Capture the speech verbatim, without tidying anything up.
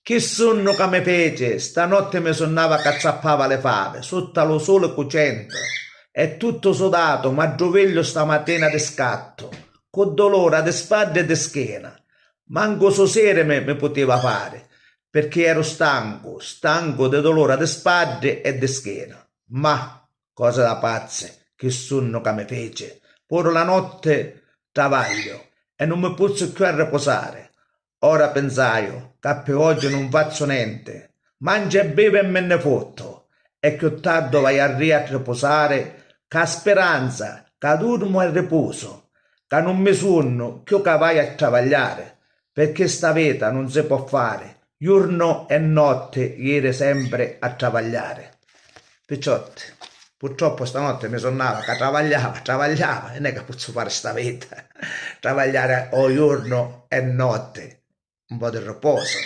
Chi sunnu ca mi feci, stanotti mi sunnava ca zappava li favi, sutta lu suli cucentu, e tuttu sudatu m'addruvigliu stamatina di scattu, cu dulura di spaddi e di schina. Mancu susirimi mi putiva fari, pirchì eru stancu, stancu di dulura di spaddi e di schina. Ma, cosi da pazzi chi sunnu ca mi feci, puru la notti travagliu e nun mi puzzu cchiù arripusari. Ora pinsaiu ca pi oggi nun fazzu nenti, manciu e bivi e mi nni futtu, e cchiù tardu vaiu arria a ripusari, ca spiranza ca durmu è ripusu, ca nun mi sunnu cchiù ca vaiu a travagliari, pirchì sta vita nun si pò fari, jurnu e notti jiri sempri a travagliari. Picciotti, purtroppu stanotti mi sunnava ca travagliava, travagliava, e nun è ca puzzu fari sta vita, travagliari o jurnu e notti, un po' di riposo.